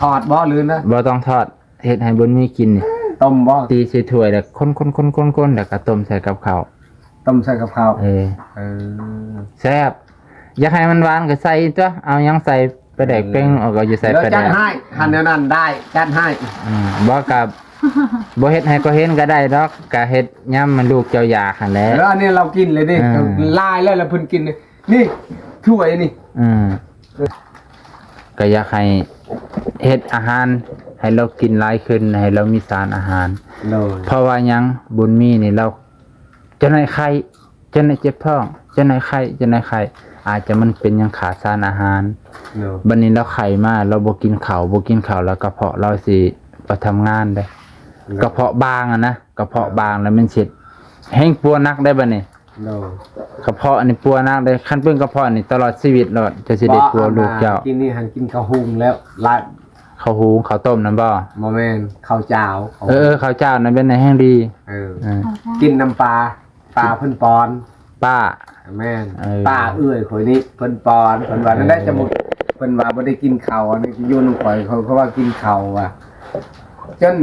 ທອດບໍ່ ຫຼືນະ? ບໍ່ຕ້ອງທອດ ເຮັດໃຫ້ບຸນມີກິນນີ້ ຕົ້ມບໍ່? ຕີໃສ່ຖ້ວຍ ແລ້ວຄົນໆໆໆ ແລ້ວກໍຕົ້ມໃສ່ກັບເຂົ້າ ຕົ້ມໃສ່ກັບເຂົ້າ. ເອີ ເອີ ແຊບ. ຢາກໃຫ້ມັນຫວານກໍໃສ່ຕົວະ ເອົາຫຍັງໃສ່ ປາແດກເປັງ ເອີ ເອົາ ກໍຢູ່ໃສ່ປາແດກ ຈັດໃຫ້ ຄັນແນວນັ້ນໄດ້ ຈັດໃຫ້. ອືມ ບໍ່ ກໍບໍ່ເຮັດໃຫ້ເຂົາເຫັນກໍໄດ້ດອກ ກະເຮັດຍາມມັນລູກເຈົ້າຢາກຫັ້ນແຫຼະ. ເອີ ອັນນີ້ລາວກິນເລີຍເດ້ ເອີ ຫຼາຍແລ້ວ ລະເພິ່ນກິນນີ້ ນີ້ຖ້ວຍນີ້. ອືມ ກໍຢາກໃຫ້ເຮັດອາຫານໃຫ້ລາວກິນຫຼາຍຂຶ້ນ ໃຫ້ລາວມີສານອາຫານ. ໂດຍ ເພາະວ່າຫຍັງ ບຸນມີນີ້ລາວ ເຈົ້າໜ້ອຍໄຂ້ ເຈົ້າໜ້ອຍເຈັບທ້ອງ ເຈົ້າໜ້ອຍໄຂ້ ເຈົ້າໜ້ອຍໄຂ້ ອາດຈະມັນເປັນຫຍັງຂາດສານອາຫານ. ໂດຍ ບັດນີ້ລາວໄຂ້ມາ ລາວບໍ່ກິນເຂົ້າ ບໍ່ກິນເຂົ້າແລ້ວກະເພາະລາວຊິບໍ່ທຳງານເດ້. ໂດຍ ກະເພາະບາງຫັ້ນນະ ກະເພາະບາງແລ້ວມັນຊິເຮັດແຮງປົວໜັກໄດ໋ບັດນີ້. ໂດຍ ກະເພາະອັນນີ້ປົວໜັກເດ້ ຄັນເປັນກະເພາະນີ້ຕະຫຼອດຊີວິດໂລດ ເຈົ້າຊິໄດ້ປົວລູກເຈົ້າ. ກິນນີ້ຫັ້ນກິນເຂົ້າຫຸງແລ້ວ ລາ ເຂົ້າຫຸງ ເຂົ້າຕົ້ມນັ້ນບໍ່? ບໍ່ແມ່ນ ເຂົ້າຈ້າວ. ເອີ ເອີ ເຂົ້າຈ້າວນັ້ນເປັນແຮງດີ. ເອີ ເອີ ກິນນຳປາ ປາເພິ່ນປ້ອນ ປາ ແມ່ນ ເອີ ປາເອື້ອຍຂ້ອຍນີ້ເພິ່ນປ້ອນ ເພິ່ນວ່າ ເອີ ນັ້ນແຫຼະ ຈະບໍ່ ເພິ່ນວ່າບໍ່ໄດ້ກິນເຂົ້າ ອັນນີ້ຢູ່ນຳຂ້ອຍ ເຂົາ ເຂົາວ່າກິນເຂົ້າວ່າ ຈົນ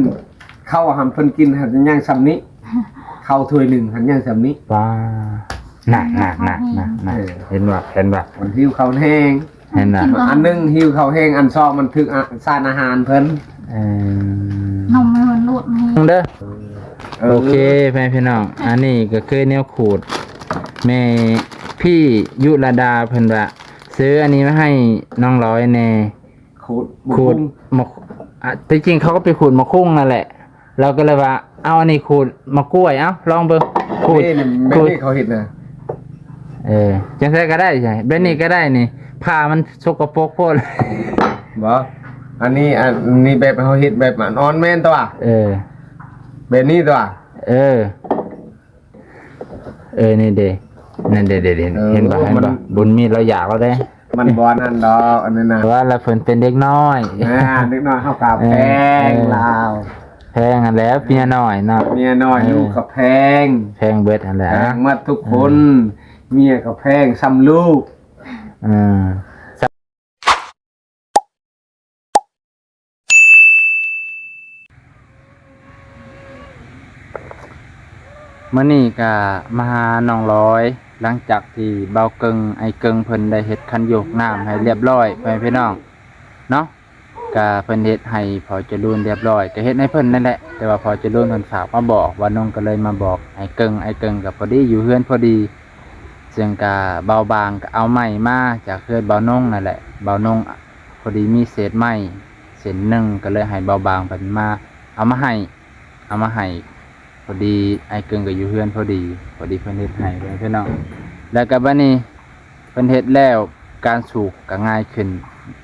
ເຂົ້າຫັ້ນເພິ່ນກິນຫັ້ນຍັງສ່ຳນີ້ ເຂົ້າຖ້ວຍໜຶ່ງຫັ້ນຍັງສ່ຳນີ້. ປາ ນັ້ນໆໆໆ ເອີ ເຫັນບໍ່ ເຫັນບໍ່ ມັນຫິວເຂົ້າແຮງ. ເຫັນນະ ກິນບໍ່ ອັນໜຶ່ງຫິວເຂົ້າແຮງ ອັນສອງມັນຖືກອະ ສານອາຫານເພິ່ນ. ເອີ ນົມໃຫ້ມັນຫຼວດແຮງເດີ. ເອີ ໂອເຄ ພໍ່ແມ່ພີ່ນ້ອງ ອັນນີ້ກໍຄືແນວຂູດ ແມ່ພີ່ຍຸລະດາເພິ່ນວ່າ ຊື້ອັນນີ້ມາໃຫ້ນ້ອງລອຍແດ່ ຂູດ ຂູດ ໝາກ ອາ ທີ່ຈິງເຂົາກໍໄປຂູດໝາກຄຸ່ງນັ້ນແຫຼະ. ລາວກໍເລີຍວ່າ ເອົາອັນນີ້ຂູດໝາກກ້ວຍ ເອົາລອງເບິ່ງ ຂູດ ເອີ ແບບນີ້ເຂົາເຮັດນະ. ເອີ ຈັ່ງໃດກໍໄດ້ ແບບນີ້ກໍໄດ້ນີ້ ຜ້າມັນສົກກະປົກໂພດ. ບໍ່ ອັນນີ້ ອັນນີ້ແບບເຮົາເຮັດແບບອ່ອນແມ່ນຕົວະ. ເອີ ແບບນີ້ຕົວະ. ເອີ ເອີ ນີ້ເດ ນັ້ນເດ ເດ ເຫັນບໍ່ ເຫັນບໍ່ ບຸນມີລາວຢາກແລ້ວເດ້. ມັນບໍ່ອັນນັ້ນດອກ ອັນນັ້ນນະ ວ່າລະເພິ່ນເປັນເດັກນ້ອຍ ອ່າ ເດັກນ້ອຍເຮົາກໍແພງ ເອີ ລາວ ແພງຫັ້ນແຫຼະ ເມຍນ້ອຍເນາະ ເມຍນ້ອຍ ເອີ ລູກກໍແພງ ແພງເບິດຫັ້ນແຫຼະ ແພງໝົດທຸກຄົນ ເອີ ເມຍກໍແພງສ່ຳລູກ ເອີ. ມື້ນີ້ກະມາຫານ້ອງລອຍ ຫຼັງຈາກທີ່ບ່າວເກິ່ງ ອ້າຍເກິ່ງເພິ່ນໄດ້ເຮັດຄັນໂຍກນ້ຳໃຫ້ລຽບຮ້ອຍ ພໍ່ແມ່ພີ່ນ້ອງເນາະ ກະເພິ່ນເຮັດໃຫ້ພໍ່ຈະລູນລຽບຮ້ອຍ ກະເຮັດໃຫ້ເພິ່ນນັ້ນແຫຼະ ແຕ່ວ່າພໍ່ຈະລູນເພິ່ນຝາກມາບອກ ບ່າວນົງກະເລີຍມາບອກອ້າຍເກິ່ງ ອ້າຍເກິ່ງກະພໍດີຢູ່ເຮືອນພໍດີ ເຊິ່ງກະບ່າວບາງກະເອົາໄມ້ມາຈາກເຮືອນບ່າວນົງນັ້ນແຫຼະ ບ່າວນົງ ພໍດີມີເສດໄມ້ເສັ້ນໜຶ່ງ ກໍເລີຍໃຫ້ບ່າວບາງເພິ່ນມາເອົາມາໃຫ້ ເອົາມາໃຫ້ ພໍດີອ້າຍເກິ່ງກໍຢູ່ເຮືອນພໍດີ ພໍດີເພິ່ນເຮັດໃຫ້ເດີພີ່ນ້ອງ ແລ້ວກໍບັດນີ້ເພິ່ນເຮັດແລ້ວ ການສູບກໍງ່າຍຂຶ້ນ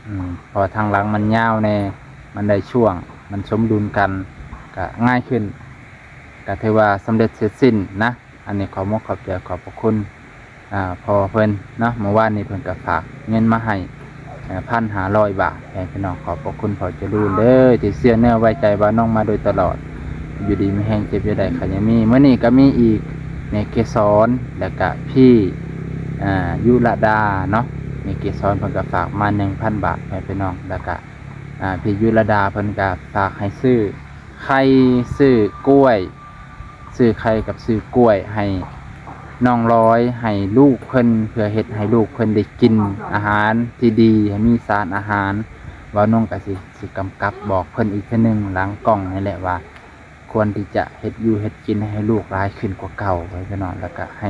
ອືມ ເພາະທາງຫຼັງມັນຍາວແດ່ ມັນໄດ້ຊ່ວງ ມັນສົມດຸນກັນ ກໍງ່າຍຂຶ້ນ ກໍຖືວ່າສຳເລັດເສັດສິ້ນນະ. ອັນນີ້ຂໍມຸກຂອບໃຈຂອບພະຄຸນ ອ່າ ພໍ່ເພິ່ນເນາະ ມື້ວານນີ້ເພິ່ນກໍຝາກເງິນມາໃຫ້ ເອີ່ ພັນຫ້າຮ້ອຍບາດ ໃຫ້ພີ່ນ້ອງ ຂອບພະຄຸນພໍ່ຈະລູນເດີ ທີ່ເຊື່ອເນື້ອໄວ້ໃຈບ່າວນົງມາໂດຍຕະຫຼອດ ຢູ່ດີມີແຮງ ເຈັບຢ່າໄດ້ ໄຂ້ຢ່າມີ. ມື້ນີ້ກໍມີອີກ ແມ່ເກສອນ ແລ້ວກະພີ່ ອ່າ ຍຸລະດາເນາະ ແມ່ເກສອນເພິ່ນກໍຝາກມາໜຶ່ງພັນບາດ ໃຫ້ພີ່ນ້ອງ ແລ້ວກະ ອ່າ ພີ່ຍຸລະດາເພິ່ນກໍຝາກໃຫ້ຊື້ ໄຂ່ ຊື້ກ້ວຍ ຊື້ໄຂ່ກັບຊື້ກ້ວຍໃຫ້ນ້ອງລອຍ ໃຫ້ລູກເພິ່ນ ເພື່ອເຮັດໃຫ້ລູກເພິ່ນໄດ້ກິນອາຫານທີ່ດີ ໃຫ້ມີສານອາຫານ. ບ່າວນົງກໍຊິ ຊິກຳກັບບອກເພິ່ນອີກເທື່ອໜຶ່ງຫຼັງກ້ອງນີ້ແຫຼະວ່າ ຄວນທີ່ຈະເຮັດຢູ່ເຮັດກິນໃຫ້ລູກຫຼາຍຂຶ້ນກວ່າເກົ່າ ໄວ້ເນາະ ແລ້ວກໍໃຫ້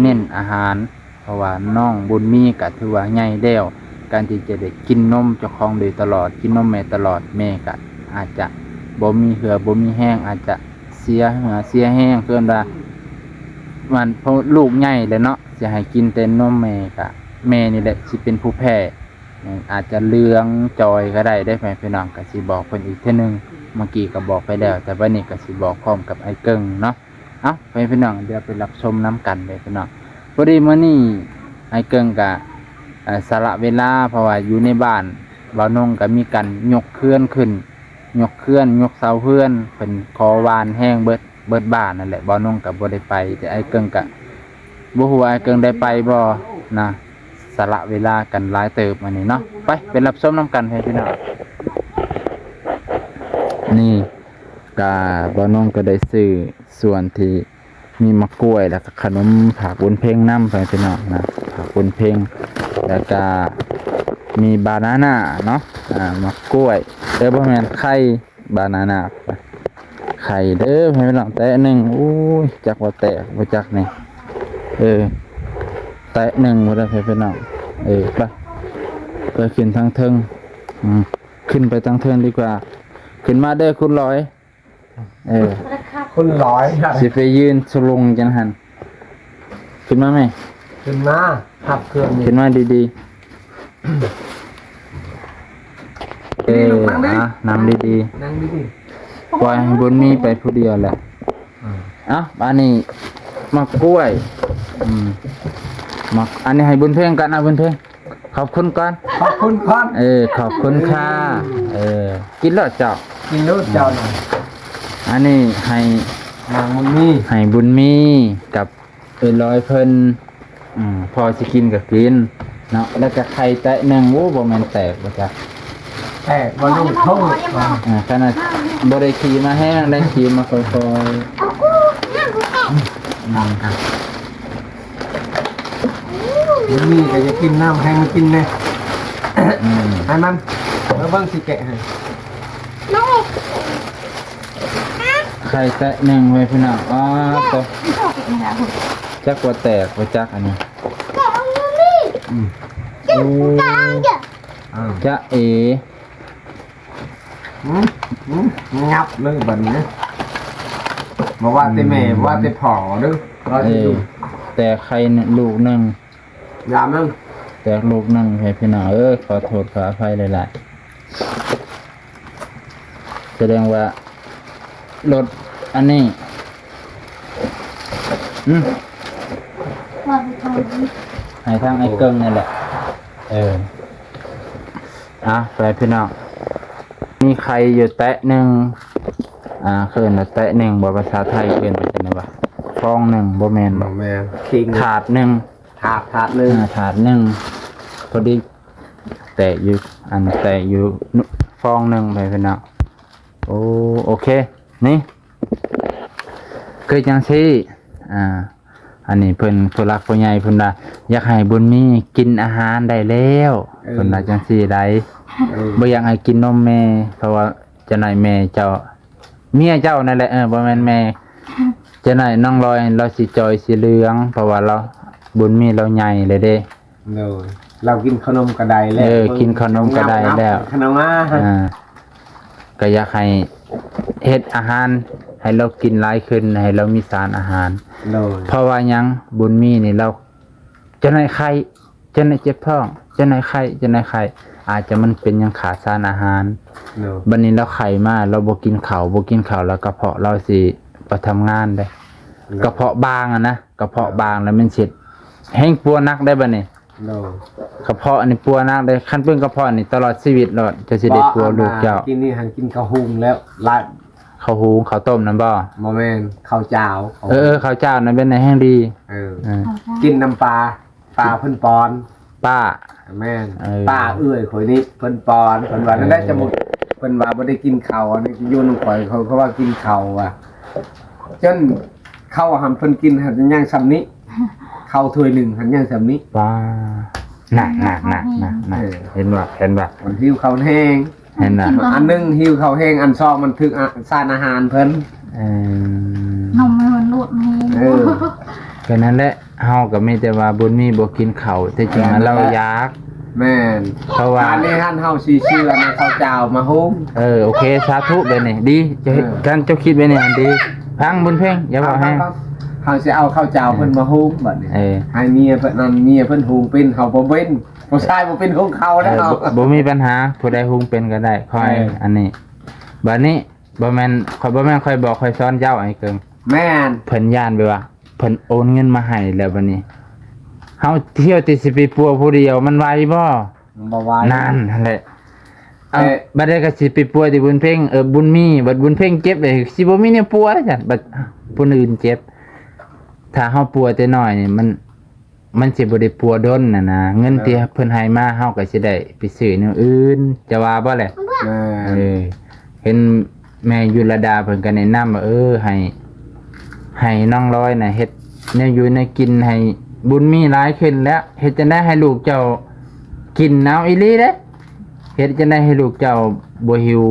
ເນັ້ນອາຫານ ເພາະວ່ານ້ອງບຸນມີກໍຖືວ່າໃຫຍ່ແລ້ວ ການທີ່ຈະໄດ້ກິນນົມເຈົ້າຂອງໂດຍຕະຫຼອດ ກິນນົມແມ່ຕະຫຼອດ ແມ່ກໍອາດຈະບໍ່ມີເຫື່ອບໍ່ມີແຮງ ອາດຈະເສຍເຫື່ອເສຍແຮງ ເອີ້ນວ່າ ມັນ ເພາະລູກໃຫຍ່ແລ້ວເນາະ ຊິໃຫ້ກິນແຕ່ນົມແມ່ ກໍແມ່ນີ້ແຫຼະຊິເປັນຜູ້ແພ້ ອາດຈະເຫຼືອງຈ່ອຍກໍໄດ້ເດ້ ພໍ່ແມ່ພີ່ນ້ອງ ກໍຊິບອກເພິ່ນອີກເທື່ອໜຶ່ງ ເມື່ອກີ້ກໍບອກໄປແລ້ວ ແຕ່ບັດນີ້ກໍຊິບອກພ້ອມກັບອ້າຍເກິ່ງເນາະ. ເອົ້າ ພໍ່ແມ່ພີ່ນ້ອງ ດຽວໄປຮັບຊົມນຳກັນເດີພີ່ນ້ອງ. ພໍດີມື້ນີ້ອ້າຍເກິ່ງກະ ເອີ່ ສະຫຼະເວລາ ເພາະວ່າຢູ່ໃນບ້ານບ່າວນົງກະມີການຍົກເຮືອນຂຶ້ນ ຍົກເຮືອນ ຍົກເສົາເຮືອນ ເພິ່ນຂໍຫວ່ານແຮງເບິດ ເບິດບ້ານນັ້ນແຫຼະ ບ່າວນົງກະບໍ່ໄດ້ໄປ ແຕ່ອ້າຍເກິ່ງກະບໍ່ຮູ້ວ່າອ້າຍເກິ່ງໄດ້ໄປບໍ່ນະ. ສະຫຼະເວລາກັນຫຼາຍເຕີບມື້ນີ້ເນາະ. ໄປ ໄປຮັບຊົມນຳກັນ ພີ່ນ້ອງ. ນີ້ກະບ່າວນົງກໍໄດ້ຊື້ສວນທີ່ມີໝາກກ້ວຍ ແລ້ວກໍຂະໜົມຝາກບຸນເພັງນຳ ພໍ່ແມ່ພີ່ນ້ອງນະ ຝາກບຸນເພັງ ແລ້ວກະມີບານານາເນາະ ອາ ໝາກກ້ວຍ ເອີ ບໍ່ແມ່ນ ໄຂ່ ບານານາ ໄຂ່ເດີ ພໍ່ແມ່ພີ່ນ້ອງ ແຕະໜຶ່ງ ໂອ້ຍ ຈັກວ່າແຕກບໍ່ຈັກນີ້ ເອີ ແຕະໜຶ່ງບໍ່ໄດ້ ພໍ່ແມ່ພີ່ນ້ອງ ເອີ ໄປ ໄປຂຶ້ນທາງເທິງ ອືມ ຂຶ້ນໄປທາງເທິງດີກວ່າ ຂຶ້ນມາເດີຄຸນຫຼອຍ ເອີ ຄຸນຫຼອຍ ຊິໄປຢືນສະຫຼົງຈັ່ງຫັ້ນ ຂຶ້ນມາແມ່ ຂຶ້ນມາ ຮັບເຄື່ອງນີ້ ຂຶ້ນມາດີໆ ເອີ ນັ່ງດີໆ ອາ ນັ່ງດີໆ ນັ່ງດີໆ ປ່ອຍໃຫ້ບຸນມີໄປຜູ້ດຽວແຫຼະ ອືມ ເອົ້າ ບາດນີ້ໝາກກ້ວຍ ອືມ ໝາກ ອັນນີ້ໃຫ້ບຸນເພັງກ່ອນ ເອົາບຸນເພັງ ຂອບຄຸນກ່ອນ ຂອບຄຸນກ່ອນ ເອີ ຂອບຄຸນຄ່າ ເອີ ກິນໂລດເຈົ້າ ກິນໂລດເຈົ້ານະ ອັນນີ້ໃຫ້ນາງບຸນມີ ໃຫ້ບຸນມີກັບເອື້ອຍລອຍເພິ່ນ ອືມ ພໍຊິກິນກໍກິນເນາະ ແລ້ວກໍໄຂ່ແຕະໜຶ່ງ ໂອ້ ບໍ່ແມ່ນແຕກບໍ່ຈັກ ແຕກບໍ່ລົງໂທດ ອາ ຂະໜາດບໍ່ໄດ້ຂີ່ມາແຮງ ໄດ້ຂີ່ມາຄ່ອຍໆ ອືມ ອືມ ມັນມີກໍຈະກິນນ້ຳ ໃຫ້ມັນກິນແດ່ ອືມ ໃຫ້ມັນ ເບິ່ງຊິແກະໃຫ້ ໄຂ່ແຕະໜຶ່ງໄວ້ພີ່ນ້ອງ ອໍ ໂຕ ຈັກວ່າແຕກບໍ່ຈັກອັນນີ້ ອືມ ໂອ້ ອາ ຈະເອ ອືມ ອືມ ຫຍັບເລີຍບັດນີ້ ບໍ່ວ່າແຕ່ແມ່ ອືມ ບໍ່ວ່າແຕ່ພໍ່ເດີ ວ່າແຕ່ ເອີ ລູກ ແຕກໄຂ່ລູກໜຶ່ງ ຢ່າມັນ ແຕກລູກໜຶ່ງ ໃຫ້ພີ່ນ້ອງເອີຍ ຂໍໂທດຂໍອະໄພຫຼາຍໆ ສະແດງວ່າລົດອັນນີ້ ອືມ ໃຫ້ທາງອ້າຍເກິ່ງນີ້ແຫຼະ ເອີ ອ່ະ ໄປພີ່ນ້ອງ ມີໄຂ່ຢູ່ແຕະໜຶ່ງ ອ່າ ເອີ້ນວ່າແຕະໜຶ່ງບໍ່ ພາສາໄທເອີ້ນວ່າຈັ່ງໃດວະ ຟອງໜຶ່ງ ບໍ່ແມ່ນ ບໍ່ແມ່ນ ຂີງ ຖາດໜຶ່ງ ຖາດ ຖາດໜຶ່ງ ອ່າ ຖາດໜຶ່ງ ພໍດີແຕະຢູ່ ອັນແຕະຢູ່ຟອງໜຶ່ງໄປພີ່ນ້ອງ ໂອ ໂອເຄ ນີ້ ຄືຈັ່ງຊີ້ ອ່າ ອັນນີ້ເພິ່ນ ຜູ້ຫຼັກຜູ້ໃຫຍ່ເພິ່ນວ່າ ຢາກໃຫ້ບຸນມີກິນອາຫານໄດ້ແລ້ວ ເອີ ເພິ່ນວ່າຈັ່ງຊີ້ໄດ໋ ເອີ ບໍ່ຢາກໃຫ້ກິນນົມແມ່ ເພາະວ່າຈະໜ້ອຍແມ່ເຈົ້າ ເມຍເຈົ້ານັ້ນແຫຼະ ເອີ ບໍ່ແມ່ນແມ່ ຈະໜ້ອຍນ້ອງລອຍລາວຊິຈ່ອຍຊິເຫຼືອງ ເພາະວ່າລາວ ບຸນມີລາວໃຫຍ່ແລ້ວເດ້ ໂດຍ ລາວກິນເຂົ້າໜົມກໍໄດ້ແລ້ວ ເອີ ກິນເຂົ້າໜົມກໍໄດ້ແລ້ວ ຂະໜົມມາ ອ່າ ກໍຢາກໃຫ້ເຮັດອາຫານໃຫ້ລາວກິນຫຼາຍຂຶ້ນ ໃຫ້ລາວມີສານອາຫານ ໂດຍ ເພາະວ່າຫຍັງ ບຸນມີນີ້ລາວ ເຈົ້າໜ້ອຍໄຂ້ ເຈົ້າໜ້ອຍເຈັບທ້ອງ ເຈົ້າໜ້ອຍໄຂ້ ເຈົ້າໜ້ອຍໄຂ້ ອາດຈະມັນເປັນຫຍັງຂາດສານອາຫານ ໂດຍ ບັດນີ້ລາວໄຂ້ມາ ລາວບໍ່ກິນເຂົ້າ ບໍ່ກິນເຂົ້າແລ້ວກະເພາະລາວຊິບໍ່ທຳງານເດ້ ໂດຍ ກະເພາະບາງຫັ້ນນະ ກະເພາະບາງແລ້ວມັນຊິແຮງປົວໜັກໄດ໋ບັດນີ້ ໂດຍ ກະເພາະນີ້ປົວໜັກເດ້ ຄັນເປັນກະເພາະນີ້ຕະຫຼອດຊີວິດໂລດ ເຈົ້າຊິໄດ້ປົວລູກເຈົ້າ ກິນນີ້ຫັ້ນກິນເຂົ້າຫຸງແລ້ວ ລາດ ເຂົ້າຫຸງ ເຂົ້າຕົ້ມນັ້ນບໍ່? ບໍ່ແມ່ນ ເຂົ້າຈ້າວ ເອີ ເຂົ້າຈ້າວນັ້ນເປັນແຮງດີ ເອີ ເອີ ເຂົ້າຈ້າວ ກິນນ້ຳປາ ປາເພິ່ນປ້ອນ ປາ ແມ່ນ ເອີ ປາເອື້ອຍຂ້ອຍນີ້ເພິ່ນປ້ອນ ເພິ່ນວ່າ ເອີ ນັ້ນໄດ໋ ສະມຸດ ເພິ່ນວ່າບໍ່ໄດ້ກິນເຂົ້າ ອັນນີ້ຢູ່ນຳຂ້ອຍ ເຂົາ ເຂົາວ່າກິນເຂົ້າວ່າ ຈົນເຂົ້າຫັ້ນເພິ່ນກິນຫັ້ນຍັງສ່ຳນີ້ ເຂົ້າຖ້ວຍໜຶ່ງຫັ້ນຍັງສ່ຳນີ້ ປາ ນັ້ນໆໆໆ ເອີ ເຫັນບໍ່ ເຫັນບໍ່ ມັນຫິວເຂົ້າແຮງ ເຫັນນະ ອັນໜຶ່ງຫິວເຂົ້າແຮງ ອັນສອງມັນຖືກ ອາ ສານອາຫານເພິ່ນ ເອີ ນົມໃຫ້ມັນຫຼູດແຮງ ເອີ ກໍນັ້ນແຫຼະ ເຮົາກໍມີແຕ່ວ່າບຸນມີບໍ່ກິນເຂົ້າ ແທ້ຈິງລາວຢາກ ແມ່ນ ເພາະວ່າອັນນີ້ຫັ້ນເຮົາຊິເຊື່ອນຳເຂົ້າຈ້າວມາຫຸງ ເອີ ໂອເຄ ສາທຸ ແບບນີ້ດີ ເຈົ້າເຮັດ ເອີ ຄັນເຈົ້າຄິດແບບນີ້ຫັ້ນດີ ຟັງບຸນເພັງ ຢ່າເວົ້າແຮງ ເຮົາຊິເອົາເຂົ້າຈ້າວເພິ່ນມາຫຸງບັດນີ້ ເອີ ໃຫ້ເມຍເພິ່ນ ອັນເມຍເພິ່ນຫຸງເປັນ ເຮົາບໍ່ເປັນ ຜູ້ຊາຍບໍ່ເປັນຫຸງເຂົ້າແລ້ວ ເອີ ບໍ່ ບໍ່ມີບັນຫາ ຜູ້ໃດຫຸງເປັນກໍໄດ້ ຄ່ອຍ ເອີ ອັນນີ້ ບັດນີ້ ບໍ່ແມ່ນ ຂ້ອຍ ບໍ່ແມ່ນຂ້ອຍບອກຂ້ອຍສອນເຈົ້າ ອ້າຍເກິ່ງ ແມ່ນ ເພິ່ນຢ້ານແບບວ່າ ເພິ່ນໂອນເງິນມາໃຫ້ແລ້ວບັດນີ້ ເຮົາທ່ຽວແຕ່ຊິໄປປົວຜູ້ດຽວ ມັນໄຫວບໍ່? ມັນບໍ່ໄຫວ ນັ້ນຫັ້ນແຫຼະ ເອົາ ແຕ່ ບັດໃດກໍຊິໄປປົວແຕ່ບຸນເພັງ ເອີ ບຸນມີ ບັດບຸນເພັງເຈັບເດ້ ຊິບໍ່ມີແນວປົວຊັ້ນ ບັດຜູ້ອື່ນເຈັບ ຖ້າເຮົາປົວແຕ່ນ້ອຍນີ້ ມັນ ມັນຊິບໍ່ໄດ້ປົວດົນຫັ້ນນະ ເງິນທີ່ເພິ່ນໃຫ້ມາ ເຮົາກໍຊິໄດ້ໄປຊື້ແນວອື່ນ ຈະວ່າບໍ່ແຫຼະ? ແມ່ນ ເອີ ເຫັນ ແມ່ຍຸລະດາເພິ່ນກໍແນະນຳວ່າ ເອີ ໃຫ້ ໃຫ້ນ້ອງລອຍນະເຮັດແນວຢູ່ແນວກິນໃຫ້ບຸນມີຫຼາຍຂຶ້ນແລ້ວ. ເຮັດຈັ່ງໃດໃຫ້ລູກເຈົ້າກິນເອົາອີ່ຫຼີເດ້? ເຮັດຈັ່ງໃດໃຫ້ລູກເຈົ້າບໍ່ຫິວ?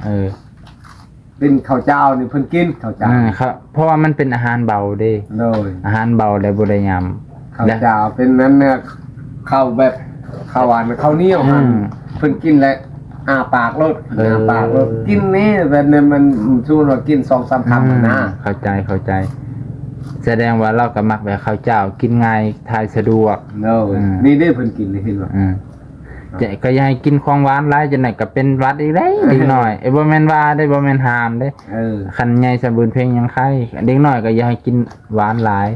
ເອີ ເປັນເຂົ້າເຈົ້ານີ້ເພິ່ນກິນເຂົ້າເຈົ້າ ເອີ ເພາະວ່າມັນເປັນອາຫານເບົາເດ້. ໂດຍ ອາຫານເບົາແລ້ວບໍ່ໄດ້ຍຳ. ເຂົ້າເຈົ້າເປັນນັ້ນນະ ເຂົ້າແບບເຂົ້າຫວານເຂົ້າໜຽວຫັ້ນ ເພິ່ນກິນແລ້ວອ້າປາກໂລດ ເອີ ອ້າປາກໂລດ ກິນແນ່ ແບບນັ້ນມັນ ສົມມຸດວ່າກິນສອງສາມຄຳຫັ້ນນະ. ເຂົ້າໃຈ ເຂົ້າໃຈ. ສະແດງວ່າລາວກໍມັກແບບເຂົ້າເຈົ້າ ກິນງ່າຍ ຖ່າຍສະດວກ. ໂດຍ ນີ້ເດ້ເພິ່ນກິນນີ້ເຫັນບໍ່? ກໍຢ່າໃຫ້ກິນຂອງຫວານຫຼາຍ ຈັ່ງໃດກໍເປັນຫວັດອີກເດ້ເດັກນ້ອຍ. ເອີ ບໍ່ແມ່ນວ່າເດ້ ບໍ່ແມ່ນຫ້າມເດ້. ເອີ ຄັນໃຫຍ່ຊະບຸນເພັງຍັງໄຄ ເດັກນ້ອຍກໍຢ່າໃຫ້ກິນຫວານຫຼາຍ.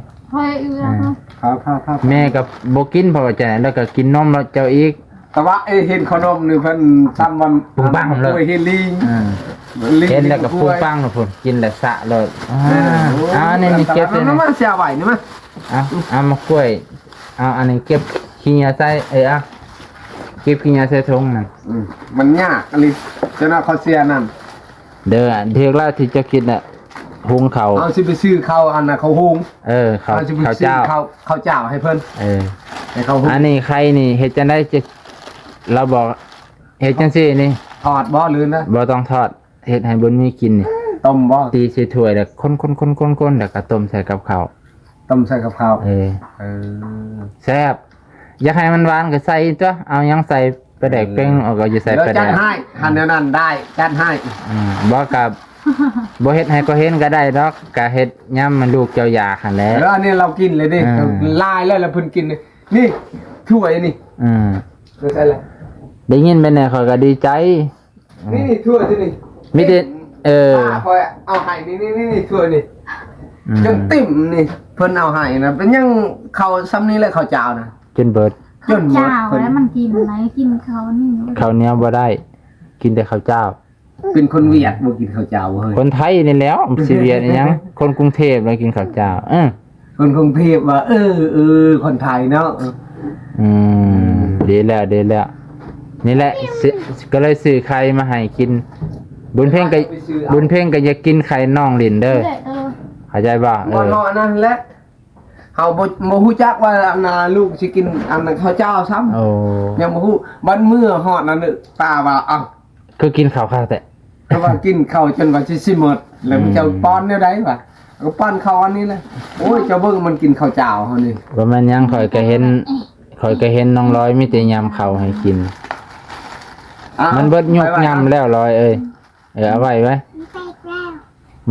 ແມ່ກໍບໍ່ກິນ ເພາະວ່າຈັ່ງໃດແລ້ວກໍກິນນົມແລ້ວເຈົ້າອີກ. ແຕ່ວ່າເອີ ເຫັນເຂົ້າໜົມນີ້ເພິ່ນຕຳມັນປຸງປັງເລີຍ ເຫັນລີ ເຫັນແລ້ວກໍປຸງປັງພຸ້ນ ກິນແລ້ວສະເລີຍ. ເອົາອັນນີ້ເກັບໃສ່ນີ້ ມາເສຍໄວ້ນີ້ມາ. ເອົາ ເອົາໝາກກ້ວຍ ເອົາອັນນີ້ເກັບຂີ້ເຫຍື້ອໃສ່. ເອີ ເອົາເກັບຂີ້ເຫຍື້ອໃສ່ຖົງນັ້ນ. ມັນຍາກອີ່ຫຼີ ເຈົ້ານະ ເຂົາເສຍນັ້ນ. ເດີ ຖືກແລ້ວທີ່ເຈົ້າຄິດນະ ຫຸງເຂົ້າ ເຮົາຊິໄປຊື້ເຂົ້າອັນນະ ເຂົ້າຫຸງ. ເອີ ເຂົ້າ ເຂົ້າເຈົ້າ ເຂົ້າເຈົ້າໃຫ້ເພິ່ນ. ເອີ ໃຫ້ເຂົ້າຫຸງ. ອັນນີ້ໄຂ່ນີ້ເຮັດຈັ່ງໃດ? ລາວບອກເຮັດຈັ່ງຊີ້ນີ້ ທອດບໍ່ ຫຼືນະ? ບໍ່ຕ້ອງທອດ ເຮັດໃຫ້ບຸນມີກິນນີ້. ຕົ້ມບໍ່? ຕີໃສ່ຖ້ວຍແລ້ວຄົນໆໆໆ ແລ້ວກໍຕົ້ມໃສ່ກັບເຂົ້າ. ຕົ້ມໃສ່ກັບເຂົ້າ. ເອີ ເອີ ແຊບ. ຢາກໃຫ້ມັນຫວານກໍໃສ່ຕົວະ ເອົາຫຍັງໃສ່ ປາແດກເປັ່ງ ເອົາກໍຢູ່ໃສ່ປາແດກ. ຈັດໃຫ້ ຄັນແນວນັ້ນໄດ້ ຈັດໃຫ້. ອືມ ບໍ່ກໍບໍ່ເຮັດໃຫ້ເຂົາເຫັນກໍໄດ້ດອກ ກໍເຮັດຍາມມັນລູກເຈົ້າຢາກຫັ້ນແຫຼະ. ເອີ ອັນນີ້ລາວກິນເລີຍເດ້ ເອີ ຫຼາຍແລ້ວລະເພິ່ນກິນນີ້ ຖ້ວຍນີ້. ອືມ ໄດ້ຍິນແບບນີ້ຂ້ອຍກໍດີໃຈ. ນີ້ຖ້ວຍນີ້ ມີແຕ່ ເອີ ຂ້ອຍເອົາໃຫ້ນີ້ ນີ້ຖ້ວຍນີ້ ອືມ ຈົນຕິ່ມນີ້ ເພິ່ນເອົາໃຫ້ນະ. ເປັນຫຍັງເຂົ້າຊ່ຳນີ້ແຫຼະ ເຂົ້າເຈົ້ານະ ຈົນເບິດ ຈົນເບິດ. ເຂົ້າເຈົ້າແລ້ວມັນກິນໄດ້ ກິນເຂົ້າໜຽວ ເຂົ້າໜຽວບໍ່ໄດ້ ກິນແຕ່ເຂົ້າເຈົ້າ. ເປັນຄົນຫວຽດບໍ່ກິນເຂົ້າເຈົ້າເຮີ້ຍ. ຄົນໄທນີ້ແຫຼ້ວ ຊິຫວຽດອີ່ຫຍັງ ຄົນກຸງເທບແລ້ວກິນເຂົ້າເຈົ້າ. ເອີ ຄົນກຸງເທບວ່າ ເອີ ເອີ ຄົນໄທເນາະ. ອືມ ດີແລ້ວ ດີແລ້ວ. ນີ້ແຫຼະ ກໍເລີຍຊື້ໄຂ່ມາໃຫ້ກິນ. ບຸນເພັງກໍ ບຸນເພັງກໍຢາກກິນໄຂ່ນ້ອງຫຼິ້ນເດີ ເອີ ເຂົ້າໃຈບໍ່? ເອີ ເນາະ ອັນນັ້ນແຫຼະ ເຮົາບໍ່ ບໍ່ຮູ້ຈັກວ່າອັນນ່າລູກຊິກິນອັນເຂົ້າເຈົ້າຊ້ຳ. ໂອ້ ຍັງບໍ່ຮູ້. ບັດເມື່ອຮອດນັ້ນ ຕາວ່າ ເອົ້າ ຄືກິນເຂົ້າຄັກແທ້ ເພາະວ່າກິນເຂົ້າຈົນວ່າຊິ ຊິໝົດ ແລ້ວເຈົ້າປ້ອນແນວໃດວະ? ກໍປ້ອນເຂົ້າອັນນີ້ແຫຼະ. ໂອ້ຍ ເຈົ້າເບິ່ງມັນກິນເຂົ້າເຈົ້າເຮົານີ້. ບໍ່ແມ່ນຫຍັງ ຂ້ອຍກໍເຫັນ ຂ້ອຍກໍເຫັນນ້ອງລອຍມີແຕ່ຍຳເຂົ້າໃຫ້ກິນ. ມັນເບິດຍຸກຍຳແລ້ວລອຍເອີຍ. ເອີ ເອົາໄວ້ໄວ້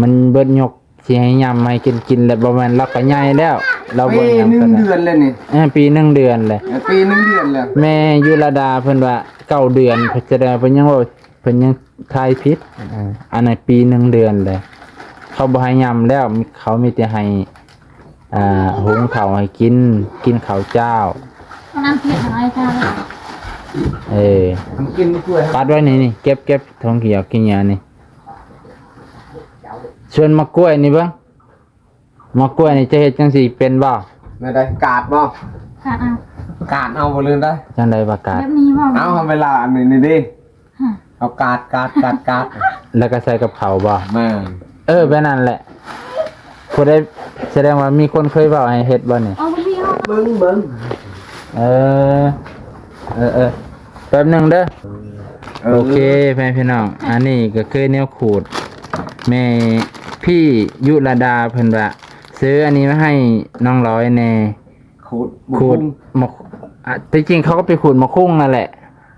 ມັນເບິດຍຸກ ຊິໃຫ້ຍຳໃຫ້ກິນ ກິນແລ້ວ ບໍ່ແມ່ນລາວກໍໃຫຍ່ແລ້ວ ລາວບໍ່ຍຳ ປີໜຶ່ງເດືອນແລ້ວນີ້. ເອີ ປີໜຶ່ງເດືອນແລ້ວ ເອີ ປີໜຶ່ງເດືອນແລ້ວ. ແມ່ຍຸລະດາເພິ່ນວ່າເກົ້າເດືອນ ສະແດງວ່າເພິ່ນຍັງເວົ້າ ເພິ່ນຍັງທາຍຜິດ. ເອີ ອັນນັ້ນປີໜຶ່ງເດືອນແລ້ວ ເຂົາບໍ່ໃຫ້ຍຳແລ້ວ ເຂົາມີແຕ່ໃຫ້ ອາ ຫຸງເຂົ້າໃຫ້ກິນ ກິນເຂົ້າເຈົ້າ. ເອີ ປັດໄວ້ນີ້ ນີ້ ເກັບ ເກັບຖົງຂຽວຂີ້ເຫຍື້ອນີ້ ສ່ວນໝາກກ້ວຍນີ້ເບິ່ງ ໝາກກ້ວຍນີ້ຈະເຮັດຈັ່ງຊີ້ເປັນບໍ່? ແນວໃດ? ກາດບໍ່? ກາດເອົາ ກາດເອົາບໍ່ ຫຼືໃດ? ຈັ່ງໃດວ່າກາດ? ແບບນີ້ບໍ່? ເອົາ ເວລາອັນນີ້ນີ້ເດ້ ເອົາກາດ ກາດ ກາດ ກາດ ແລ້ວກໍໃສ່ກັບເຂົ້າບໍ່? ແມ່ນ. ເອີ ແບບນັ້ນແຫຼະ. ຜູ້ໃດ ສະແດງວ່າມີຄົນເຄີຍເວົ້າໃຫ້ເຮັດບໍ່ນີ້? ເບິ່ງ ເບິ່ງ. ເອີ ເອີ ເອີ ແປັບໜຶ່ງເດີ. ເອີ ໂອເຄ ເອີ ແມ່ພີ່ນ້ອງ ອັນນີ້ກໍຄືແນວຂູດ ແມ່ພີ່ຍຸລະດາເພິ່ນວ່າ ຊື້ອັນນີ້ມາໃຫ້ນ້ອງລອຍແດ່. ຂູດ ຂູດໝາກ ອາ ທີ່ຈິງເຂົາກໍໄປຂູດໝາກຄຸງນັ້ນແຫຼະ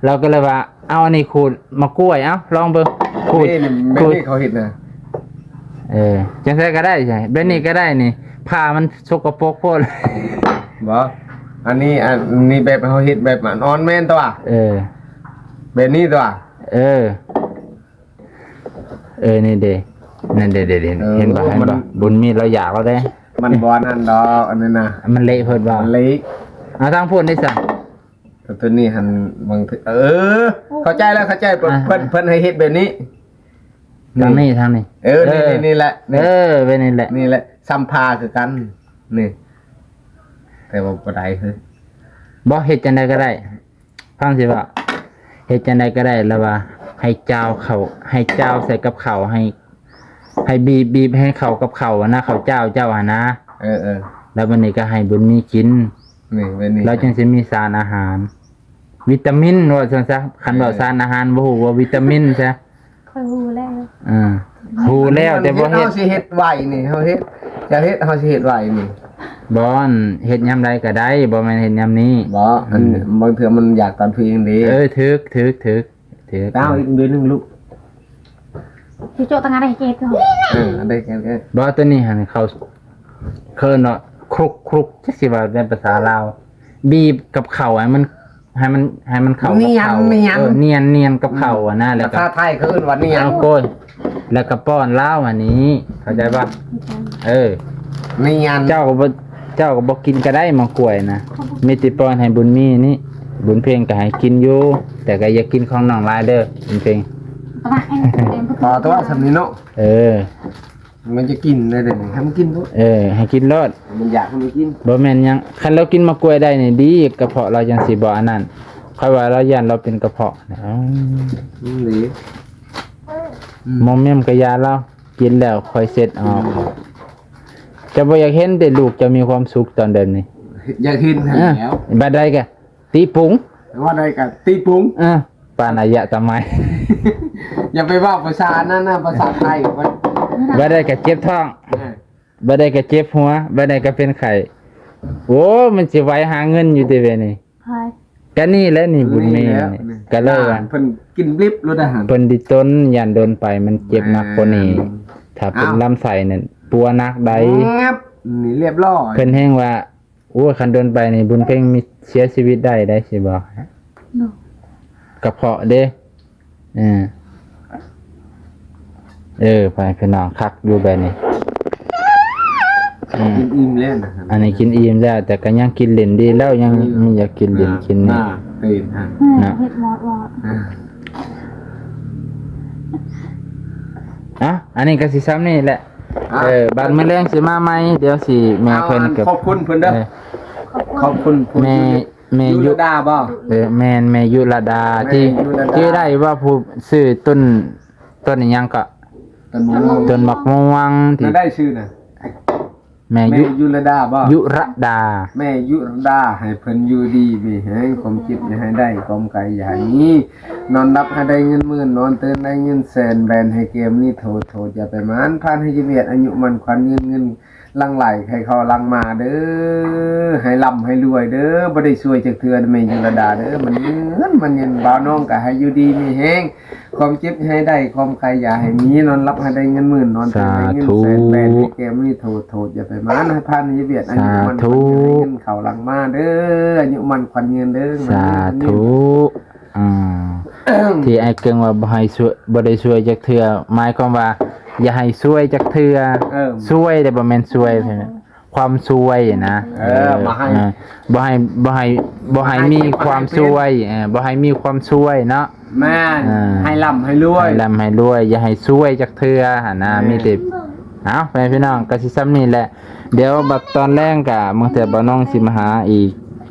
ລາວກໍເລີຍວ່າ ເອົາອັນນີ້ຂູດໝາກກ້ວຍ ເອົາລອງເບິ່ງ ຂູດ ແບບນີ້ ຂູດ ແບບນີ້ເຂົາເຮັດນະ. ເອີ ຈັ່ງໃດກໍໄດ້ ແບບນີ້ກໍໄດ້ນີ້ ຜ້າມັນສົກກະປົກໂພດ. ບໍ່ ອັນນີ້ ອັນນີ້ແບບເຮົາເຮັດແບບອ່ອນແມ່ນຕົວະ. ເອີ ແບບນີ້ຕົວະ. ເອີ ເອີ ນີ້ເດ້ ນັ້ນເດ້ ເດ້ ເຫັນບໍ່ ເຫັນບໍ່ ບຸນມີລາວຢາກແລ້ວເດ້. ມັນບໍ່ອັນນັ້ນດອກ ອັນນັ້ນນະ ມັນເລະໂພດບໍ່? ມັນເລະ. ເອົາທາງພຸ້ນນີ້ຊະ ຕົວນີ້ຫັ້ນ ບາງທີ ເອີ ເຂົ້າໃຈແລ້ວ ເຂົ້າໃຈ. ເພິ່ນ ເພິ່ນໃຫ້ເຮັດແບບນີ້ ທາງນີ້ ທາງນີ້. ເອີ ນີ້ ນີ້ແຫຼະ ເອີ ແບບນີ້ແຫຼະ ນີ້ແຫຼະ ຊຳພາຄືກັນນີ້ ແຕ່ວ່າບໍ່ໄດ້ເຮີ້ຍ. ບໍ່ ເຮັດຈັ່ງໃດກໍໄດ້ ຟັງຊິເວົ້າ ເຮັດຈັ່ງໃດກໍໄດ້ລະວ່າ ໃຫ້ຈາວເຂົ້າ ໃຫ້ຈາວໃສ່ກັບເຂົ້າ ໃຫ້ ໃຫ້ບີບ ບີບໃຫ້ເຂົ້າກັບເຂົ້າຫັ້ນນະ ເຂົ້າຈ້າວເຈົ້າຫັ້ນນະ. ເອີໆ ແລ້ວບັດນີ້ກໍໃຫ້ບຸນມີກິນ. ແມ່ນ ແມ່ນນີ້ ລາວຈຶ່ງຊິມີສານອາຫານ ວິຕາມິນ ວ່າຊັ້ນຊະ. ຄັນເວົ້າ ເອີ ສານອາຫານ ບໍ່ຮູ້ວ່າວິຕາມິນຊະ. ຂ້ອຍຮູ້ແລ້ວ ເອີ ຮູ້ແລ້ວ ແຕ່ບໍ່ເຮັດ. ເຮົາຊິເຮັດໄວ້ນີ້ ເຮົາເຮັດ ຈະເຮັດ ເຮົາຊິເຮັດໄວ້ນີ້. ບໍ່ ອັນ ເຮັດຍາມໃດກໍໄດ້ ບໍ່ແມ່ນເຮັດຍາມນີ້. ບໍ່ ອັນ ອືມ ບາງເທື່ອມັນຢາກຕອນເພງເດ້. ເອີ ຖືກ ຖືກ ຖືກ ຖືກ. ເອົາອີກເດືອນໜຶ່ງລູກ ຊິໂຈະຕັ້ງອັນໃດເຈັບຢູ່. ເອີ ອັນໃດແກ່ ບໍ່ ຕົວນີ້ຫັ້ນເຂົາເອີ້ນວ່າ ຄລຸກ ຄລຸກ ຈັກຊິວ່າເປັນພາສາລາວ ບີບກັບເຂົ້າໃຫ້ມັນ ໃຫ້ມັນ ໃຫ້ມັນເຂົ້າກັບເຂົ້າ. ນຽນ ນຽນ ເອີ ນຽນ ນຽນກັບເຂົ້າ ອືມ ຫັ້ນນະ. ແລ້ວກໍພາສາໄທເຂົາເອີ້ນວ່ານຽນ. ເອົາໂກຍ ແລ້ວກໍປ້ອນລາວອັນນີ້ ເຂົ້າໃຈບໍ່? ເຂົ້າໃຈ. ເອີ ນຽນ. ເຈົ້າກໍບໍ່ ເຈົ້າກໍບໍ່ກິນກໍໄດ້ໝາກກ້ວຍນະ ມີແຕ່ປ້ອນໃຫ້ບຸນມີນີ້. ບຸນເພັງກໍໃຫ້ກິນຢູ່ ແຕ່ກໍຢ່າກິນຂອງນ້ອງຫຼາຍເດີ ບຸນເພັງ. ຕະວະ ເອີ ພໍຕົວະສ່ຳນີ້ເນາະ. ເອີ ມັນຈະກິນໄດ້ເດ ໃຫ້ມັນກິນໂລດ. ເອີ ໃຫ້ກິນໂລດ ມັນຢາກໃຫ້ມັນກິນ. ບໍ່ແມ່ນຫຍັງ ຄັນລາວກິນໝາກກ້ວຍໄດ້ນີ້ດີ ກະເພາະລາວຈັ່ງຊິບໍ່ອັນນັ້ນ. ຂ້ອຍວ່າລາວຢ້ານລາວເປັນກະເພາະ. ເອົາ ອືມ ດີ. ອືມ ໝໍແມ່ມກະຢາລາວ ກິນແລ້ວຄ່ອຍເຊັດອອກ. ອືມ ເຈົ້າບໍ່ຢາກເຫັນແຕ່ລູກເຈົ້າມີຄວາມສຸກຕອນແບບນີ້? ຢາກເຫັນຫັ້ນແຫຼ້ວ. ບາດໃດກະ ຕິປຸງ ວ່າໃດກໍຕິປຸງ. ເອີ ປານອາຍະຕະໄມ. ຢ່າໄປເວົ້າພາສາອັນນັ້ນນະ ພາສາໄທ. ວ່າໃດກໍເຈັບທ້ອງ. ເອີ ວ່າໃດກໍເຈັບຫົວ ວ່າໃດກໍເປັນໄຂ້. ໂອ້ ມັນຊິໄຫວຫາເງິນຢູ່ຕິເວຍນີ້. ໃຜ? ກະນີ້ແຫຼະນີ້ ບຸນມີ. ນີ້ແຫຼະ ນີ້ ນີ້ ກະເລີຍວ່າ ເພິ່ນກິນບລິບໂລດອາຫານ ເພິ່ນດິຕົນ ຢ້ານດົນໄປມັນເຈັບໜັກກວ່ານີ້. ແມ່ນ ຖ້າເປັນ ອ້າວ ລຳໄສ້ນັ້ນປົວໜັກໃດ໋. ແມັບ ນີ້ລຽບຮ້ອຍ. ເພິ່ນແຮງວ່າ ໂອ້ຍ ຄັນດົນໄປນີ້ບຸນເພັງມີເສຍຊີວິດໄດ້ໄດ໋ ຊິບອກໃຫ້. ໂດຍ ກະເພາະເດ້. ເອີ ເອີ ພໍ່ແມ່ພີ່ນ້ອງ ຄັກຢູ່ແບບນີ້. ອືມ ກິນອີ່ມແລ້ວນະ. ອັນນີ້ກິນອີ່ມແລ້ວ ແຕ່ກໍຍັງກິນຫຼິ້ນດີແລ້ວ ຍັງ ອືມ ມີຢາກກິນຫຼິ້ນ ອ່າ ກິນນີ້ ອ່າ ຕື່ນ ອ່າ ເນາະ ເຮັດໝົດ ອ່າ ເອົາ ອັນນີ້ກໍຊິສ່ຳນີ້ແຫຼະ. ອ່ະ ເອີ ບາດມື້ແລງຊິມາໃໝ່ ດຽວຊິແມ່ເພິ່ນ ເອົາ ກັບ ຂອບຄຸນເພິ່ນເດີ. ເອີ ຂອບຄຸນ ຂອບຄຸນ ແມ່ ແມ່ ແມ່ ຍຸ ຍຸລະດາບໍ່? ເອີ ແມ່ນ ແມ່ຍຸລະດາ ແມ່ ທີ່ ຍຸລະດາ ທີ່ໄດ້ວ່າຜູ້ຊື້ຕົ້ນ ຕົ້ນອີ່ຫຍັງເກາະ? ຕົ້ນໝາກມ່ວງ ຕົ້ນໝາກມ່ວງທີ່ ນັ້ນໄດ້ຊື່ນະ ແມ່ ແມ່ ຍຸ ຍຸລະດາບໍ່? ຍຸລະດາ ແມ່ຍຸລະດາ ໃຫ້ເພິ່ນຢູ່ດີມີແຮງ ຄວາມເຈັບຢ່າໃຫ້ໄດ້ ຄວາມໄຂ້ຢ່າໃຫ້ມີ ນອນຫຼັບໃຫ້ໄດ້ເງິນໝື່ນ ນອນຕື່ນໄດ້ເງິນແສນ ແບນໃຫ້ແກ້ວນີ້ໂທດ ໂທດຢ່າໄປໝານ ພານໃຫ້ຢູ່ວຽດ ອາຍຸໝັ້ນຂວັນຍືນ ເງິນຫຼັ່ງໄຫຼໃຫ້ເຂົ້າຫຼັ່ງມາເດີ ໃຫ້ລ່ຳໃຫ້ລວຍເດີ ບໍ່ໄດ້ຊ່ວຍຈັກເທື່ອແມ່ຍຸລະດາເດີ ມັນເງິນມັນເງິນ ບ່າວນ້ອງກໍໃຫ້ຢູ່ດີມີແຮງ ຄວາມເຈັບໃຫ້ໄດ້ ຄວາມໄຂ້ຢ່າໃຫ້ມີ ນອນຫຼັບໃຫ້ໄດ້ເງິນໝື່ນ ນອນຕື່ນໄດ້ເງິນແສນ ສາທຸ ແບນໃຫ້ແກ້ວນີ້ໂທດ ໂທດຢ່າໄປໝານ ໃຫ້ພານໃຫ້ເວດ ອາຍຸໝັ້ນ ສາທຸ ໃຫ້ເງິນເຂົ້າຫຼັ່ງມາເດີ ອາຍຸໝັ້ນຂວັນຍືນເດີ ສາທຸ ອືມ ທີ່ອ້າຍເກິ່ງວ່າບໍ່ໃຫ້ຊ່ວຍ ບໍ່ໄດ້ຊ່ວຍຈັກເທື່ອ ໝາຍຄວາມວ່າຢ່າໃຫ້ຊ່ວຍຈັກເທື່ອ ເອີ ຊ່ວຍແຕ່ບໍ່ແມ່ນຊ່ວຍ ຄວາມຊ່ວຍນະ ເອີ ເອີ ບໍ່ໃຫ້ ເອີ ບໍ່ໃຫ້ ບໍ່ໃຫ້ ບໍ່ໃຫ້ມີຄວາມຊ່ວຍ ເອີ ບໍ່ໃຫ້ມີຄວາມຊ່ວຍເນາະ ແມ່ນ ເອີ ໃຫ້ລ່ຳໃຫ້ລວຍ ໃຫ້ລ່ຳໃຫ້ລວຍ ຢ່າໃຫ້ຊ່ວຍຈັກເທື່ອຫັ້ນນະ ແມ່ນ ມີແຕ່ ເອົ້າ ພໍ່ແມ່ພີ່ນ້ອງ ກໍຊິສ່ຳນີ້ແຫຼະ ດຽວບັດຕອນແລງກະບາງເທື່ອບ່າວນ້ອງຊິມາຫາອີກ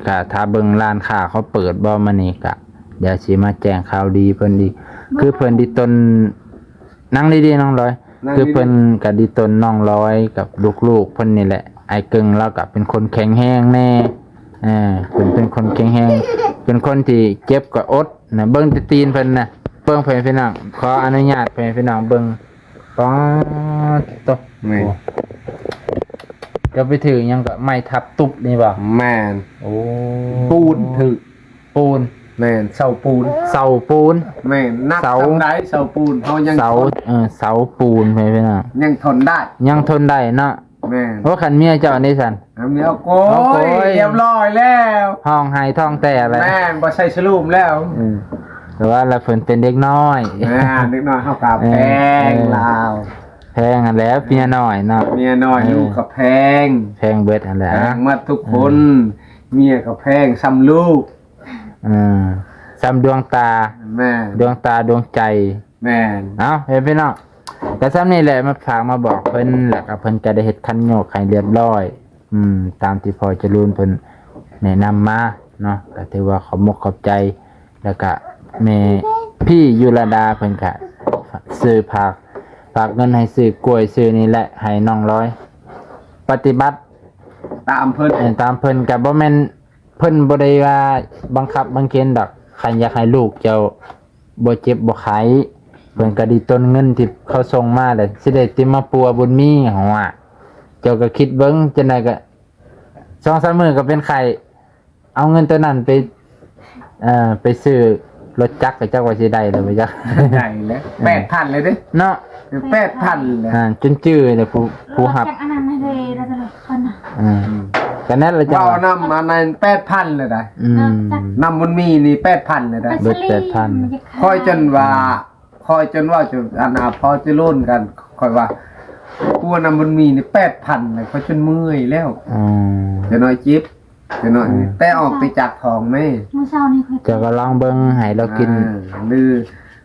ກະຖ້າເບິ່ງຮ້ານຄ້າເຂົາເປີດບໍ່ມື້ນີ້ ກະດຽວຊິມາແຈ້ງຂ່າວດີເພິ່ນອີກ ຄືເພິ່ນດີຕົນ ນັ່ງດີໆ ນ້ອງລອຍ ນັ່ງດີໆ ຄືເພິ່ນກະດີຕົນນ້ອງລອຍກັບລູກໆ ເພິ່ນນີ້ແຫຼະ ອ້າຍເກິ່ງລາວກະເປັນຄົນແຂງແຮງແດ່ ເອີ ເພິ່ນເປັນຄົນແຂງແຮງ ເປັນຄົນທີ່ເຈັບກໍອົດນະ ເບິ່ງແຕ່ຕີນເພິ່ນນະ ເບິ່ງ ພໍ່ແມ່ພີ່ນ້ອງ ຂໍອະນຸຍາດ ພໍ່ແມ່ພີ່ນ້ອງເບິ່ງ ປາດໂຕ ແມ່ນ ໂອ້ ຈະໄປຖືກຫຍັງກໍໄມ້ທັບຕຸບນີ້ບໍ່? ແມ່ນ ໂອ້ ປູນຖືກ ປູນ ແມ່ນ ເສົາປູນ ເສົາປູນ ແມ່ນ ໜັກ ເສົາ ສ່ຳໃດເສົາປູນ ເຮົາຍັງ ເສົາ ທົນ ເອີ ເສົາປູນ ແມ່ນ ພີ່ນ້ອງ ຍັງທົນໄດ້ ຍັງທົນໄດ້ເນາະ ແມ່ນ ໂອ້ ຄັນເມຍເຈົ້ານີ້ຊັ້ນ ເມຍ ໂອ້ຍ ໂອ້ຍ ລຽບຮ້ອຍແລ້ວ ຮ້ອງໄຫ້ທ້ອງແຕກແລ້ວ ແມ່ນ ບໍ່ໃສ່ສະລູມແລ້ວ ເອີ ແຕ່ວ່າລະເພິ່ນເປັນເດັກນ້ອຍ ແມ່ນ ເດັກນ້ອຍເຮົາກໍ ເອີ ແພງລາວ ແພງຫັ້ນແຫຼະ ເອີ ເມຍນ້ອຍເນາະ ເມຍນ້ອຍ ເອີ ລູກກໍແພງ ແພງເບິດຫັ້ນແຫຼະ ແພງໝົດທຸກຄົນ ເອີ ເມຍກໍແພງສ່ຳລູກ ເອີ ສ່ຳດວງຕາ ແມ່ນ ດວງຕາດວງໃຈ ແມ່ນ ເອົາ ເຫັນພີ່ນ້ອງ ກໍສ່ຳນີ້ແຫຼະ ມາຝາກມາບອກເພິ່ນ ແລ້ວກໍເພິ່ນກໍໄດ້ເຮັດຄັນໂຍກໃຫ້ລຽບຮ້ອຍ ອືມ ຕາມທີ່ພໍ່ຈະລູນເພິ່ນແນະນຳມາເນາະ ກໍຖືວ່າຂອບມົກຂອບໃຈ ແລ້ວກະແມ່ ພີ່ຢູ່ລະດາເພິ່ນກະຊື້ຝາກ ຝາກເງິນໃຫ້ຊື້ກ້ວຍຊື້ນີ້ແຫຼະ ໃຫ້ນ້ອງລອຍປະຕິບັດ ຕາມເພິ່ນ ເອີ ຕາມເພິ່ນ ກະບໍ່ແມ່ນ ເພິ່ນບໍ່ໄດ້ວ່າບັງຄັບບັງເຄັນດອກ ຄັນຢາກໃຫ້ລູກເຈົ້າບໍ່ເຈັບບໍ່ໄຂ້ ເພິ່ນກະດີຕົນເງິນທີ່ເຂົາສົ່ງມາແຫຼະ ຊິໄດ້ຕິມາປົວບຸນມີ ເຮົາວ່າ ເຈົ້າກະຄິດເບິ່ງ ຈັ່ງໃດກະ ສອງສາມມື້ກະເປັນໄຂ້ ເອົາເງິນໂຕນັ້ນໄປ ເອີ ໄປຊື້ລົດຈັກ ກະຈັກວ່າຊິໄດ້ຫຼືບໍ່ຈັກ ໄດ້ແລ້ວ ເອີ ແປດພັນເລີຍເດ້ ເນາະ ແປດພັນເລີຍ ອ່າ ຈົນຈື່ເລີຍ ຜູ້ ຜູ້ຮັບ ຈັກອັນນັ້ນໃຫ້ເດ ແລ້ວແຕ່ລະຄົນນະ ອືມ ອືມ ກະນັ້ນລະ ເວົ້າ ເຈົ້ານຳອັນນັ້ນແປດພັນເລີຍໄດ໋ ອືມ ນຳບຸນມີນີ້ແປດພັນເລີຍໄດ໋ ເບິດແປດພັນ ຂ້ອຍຈົນວ່າ ຂ້ອຍຈົນເວົ້າຈົນອັນນ່າ ພໍຈະໂລນກັນ ຂ້ອຍວ່າ ປົວນຳບຸນມີນີ້ແປດພັນເລີຍ ຂ້ອຍຈົນເມື່ອຍແລ້ວ ອືມ ຈະໜ້ອຍເຈັບ ຈະໜ້ອຍ ອືມ ແຕ່ອອກແຕ່ຈາກທ້ອງແມ່ ມື້ເຊົ້ານີ້ຂ້ອຍ ເຈົ້າກະລອງເບິ່ງໃຫ້ລາວກິນ ອ່າ ຫຼື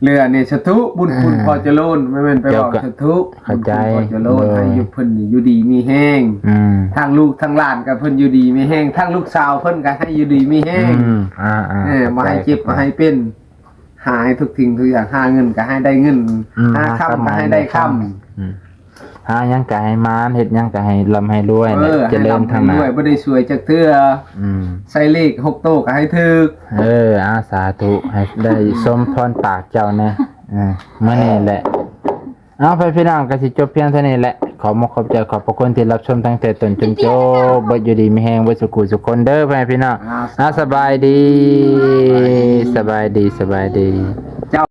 ຫຼືອັນນີ້ສາທຸ ບຸນຄຸນ ອ່າ ພໍຈະໂລນ ແມ່ນ ແມ່ນໄປເວົ້າ ເຈົ້າກະ ສາທຸ ເຂົ້າໃຈ ບຸນຄຸນພໍຈະໂລນ ໂດຍ ໃຫ້ຢູ່ເພິ່ນນີ້ຢູ່ດີມີແຮງ ອືມ ທັງລູກທັງຫຼານກະເພິ່ນຢູ່ດີມີແຮງ ທັງລູກສາວເພິ່ນກະໃຫ້ຢູ່ດີມີແຮງ ອືມ ອ່າໆ ເອີ ບໍ່ໃຫ້ເຈັບ ເຂົ້າໃຈ ບໍ່ໃຫ້ເປັນ ຫາໃຫ້ທຸກສິ່ງທຸກຢ່າງ ຫາເງິນກະໃຫ້ໄດ້ເງິນ ອືມ ຫາຄຳກະໃຫ້ໄດ້ຄຳ ອືມ ຫາຫຍັງກະໃຫ້ໝານ ເຮັດຫຍັງກະໃຫ້ລ່ຳໃຫ້ລວຍ ເອີ ໃຫ້ລ່ຳໃຫ້ລວຍ ແລະ ຈະເລີນທາງໜ້າ ບໍ່ໄດ້ສວຍຈັກເທື່ອ ອືມ ໃສ່ເລກຫົກໂຕກະໃຫ້ຖືກ ເອີ ອາ ສາທຸ ໃຫ້ໄດ້ສົມພອນປາກເຈົ້າແນ່ ເອີ ມື້ນີ້ແຫຼະ ເອົາ ພໍ່ແມ່ພີ່ນ້ອງ ກະຊິຈົບພຽງເທົ່ານີ້ແຫຼະ ຂໍຂອບອົກຂອບໃຈ ຂອບພະຄຸນທີ່ຮັບຊົມຕັ້ງແຕ່ຕົ້ນຈົນຈົບ ເບິດຢູ່ດີມີແຮງເບິດສູ່ຜູ້ສູ່ຄົນເດີ ພໍ່ແມ່ພີ່ນ້ອງ ອ່າ ສະບາຍດີ ສະບາຍດີ ສະບາຍດີ.